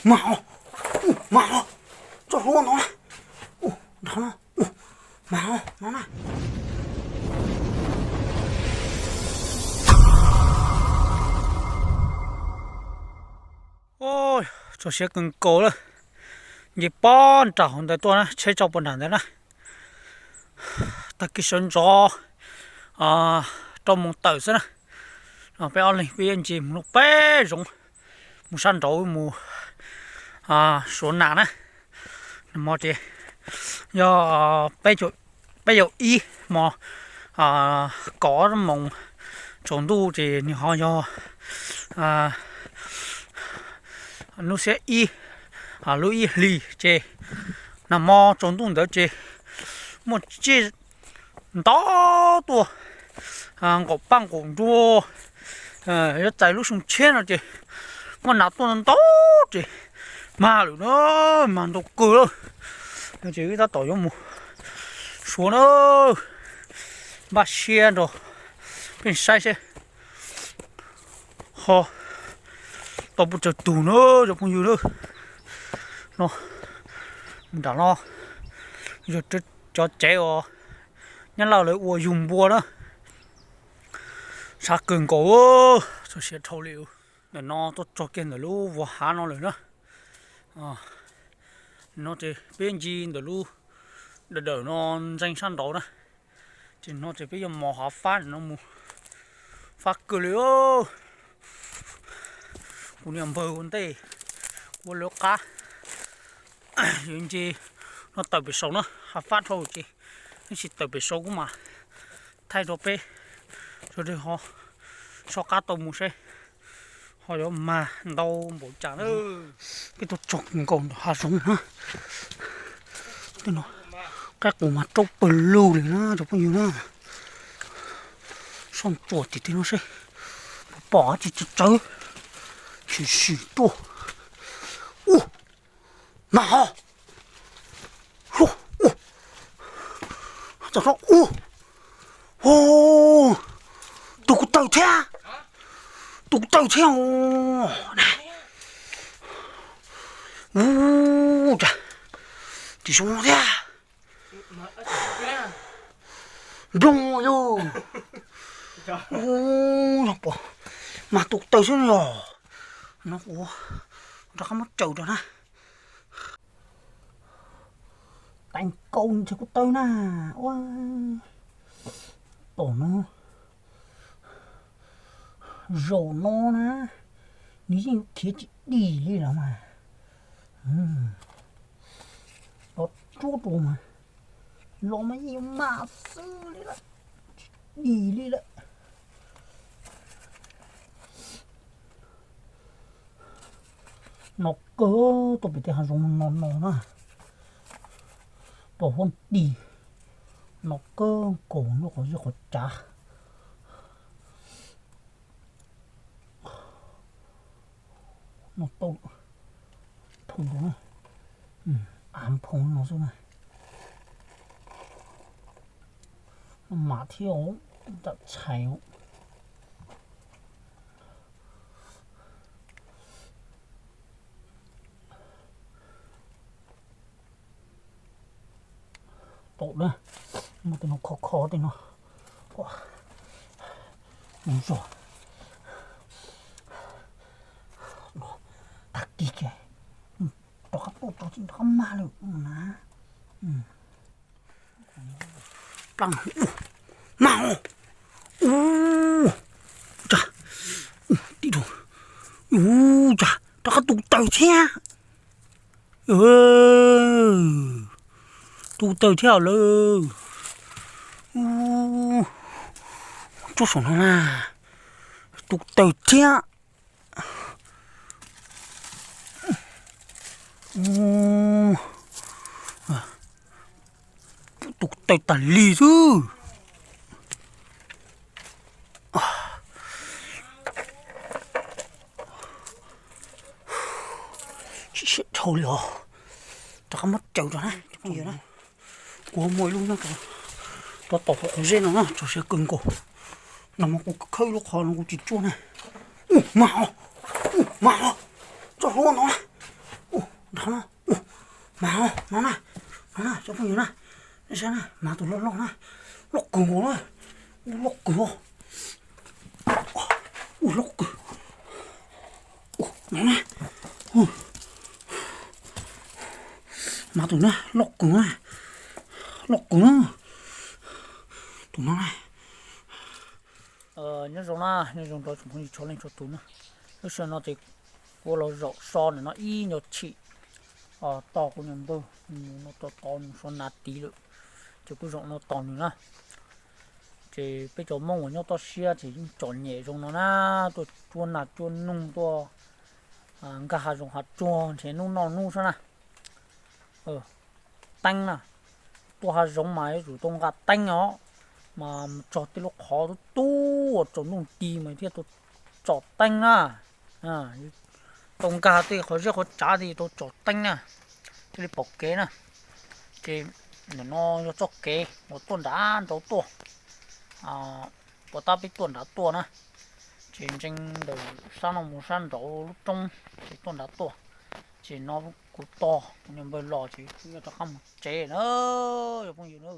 Mas os, mas os, txoj hlua no na, nrov no, mas os no na. Txog siav kawg nkaus lawm, nce pob nram hauv ntawd tuaj na, tsheb tso puag nram ntawd na. Tag kis sawv ntxov rau moos tawm xwb na, peb ob leeg peb yuav nce mus lub peb zoov, mus sab nraud mus suav nas na. Nag hmo ces yog peb caug ib hmo, kaum ob moos tsaus ntuj ces nws ho yog hnub xiab ib, lub ib hlis ces nag hmo tsaus ntuj ntawd ces muaj tsiaj ntau tuaj, nqaum paj nqaum nruag, yuav txais lub xyoo tshiab no ces muaj nas tuaj ntau ces mag lawm na, mag ntau kawg lawm. Ces wb tab tom yuav mus suav na, npaj siab nrog peb saib seb ho tau puas tsawg tug na cov phooj ywg na. No, nram no yog cov tsev uas nyab laj lawv ua yug npua na. Sab kawg nkaus, txog siav dhau li. Ntawm no tuaj txog kiag ntawm lub vuas hav no lawm na. No ces peb ncig ntawm lub dawm dawm no ntxeev sab nraud na. Ces no ces peb yuav mos hav fab no mus, fab kawg li. Kuv niag npawg ua ntej, kuv ua lawv qab. Yuav nce no tawm pem saud na, hav fab dhau ces tab sis tawm pem saud kuv mam thaij rau peb sawv daws ho soj qab tau mus seb ho yuav mag ntau npaum cas na. Peb tuaj txog nkaus ntawm hav zoov na. Tej no qaib qus mas raub pawg lug li na cov phooj ywg na. Soj ntsuam tim tej no seb puas pom dab tsi txawv txawv, sim sim tuaj. Ua, mas ho, ua, txog no ua, tus kuv taw thiab, tus kuv taw thiab. Ua cas tsis zoo no thiab. Nplooj yog, yog pom mas tus kuv taw xwb yog. No kuv rov qab muab tsaws rau na. Tais nkaus ntshe kuv taw na. Ua, tom no, zaum no na, nws yeej khiav tsis dim li los mas. Los tsuab rau mas, los mas yeej yuav mas xwb li lawm, tsis dim li lawm. No kawg, tuaj pem tej hav zoov no no na, pom huab nti, no kawg nkaus lub qhov zej qhov cav. No tau phoo rau na, av phoo no xwb na. No mas thiab, nram txhais tau na, muaj tej no kho kho tej no, mus zog tag kis ces rov qab tuaj tso tsis rov qab mag lawm na. Plaub, mag os, ua, cas, ua cas rov qab tus taw thiab. Tus taw thiab lawm. Tsob saum no na, tus taw thiab. Tus taw tas li xwb. Tsis siab dhau li os. Rov qab muab caws rau na. Kuv muaj ib lub nyob rau tom qhov zeb no na, txog siav kawg nkaus. Nag hmo kuv khawb ib lub qhov no kuv tsis tsuaj na. Ua mas os, ua mas os, txoj hlua no na. Nrov no, ua, mas no na, no na cov phooj ywg na, nej saib na, mas tus loj loj na, loj kawg nkaus na, ua loj kawg, ua loj kawg, ua no na, mas tus na loj kawg na, loj kawg na, tus no na. Nyob zoo na, nyob zoo rau tsoom phooj ywg txhua leej txhua tus na. Lub sij hawm no ces kuv los zaum so ntawm no ib nyuag chim, tos kuv niag npawg, nws no tos tos nws so nas tid lawm, ces kuv zaum no tos nws na. Ces peb cov Hmoob uas nyob toj siab ces yeej txom nyem zoo no na, tuaj cuab nas cuab noog, tuaj nkag hav zoov hav tsuag nrhiav hnub noj hnub xwb na. Teeb na, tuaj hav zoov mas yuav tsum tau nqa teeb os, mas mus txog tej lub qhov tub tub uas tsaus ntuj nti mas thiaj tau tsom teeb na. Tau nkag tej qhov zeb qhov tsav thiaj tau tsom teeb na, thiaj li pom kev na. Ces ntawm no yog txoj kev uas tuaj nrad nraud tuaj, puas tab peb tuaj nrad tuaj na. Ces ntsees ntawm sab no mus sab nraud lub roob ces tuaj nrad tuaj. Ces no kuv tos kuv niag npawg los ces kuv yuav rov qab mus tsev na, cov phooj ywg na.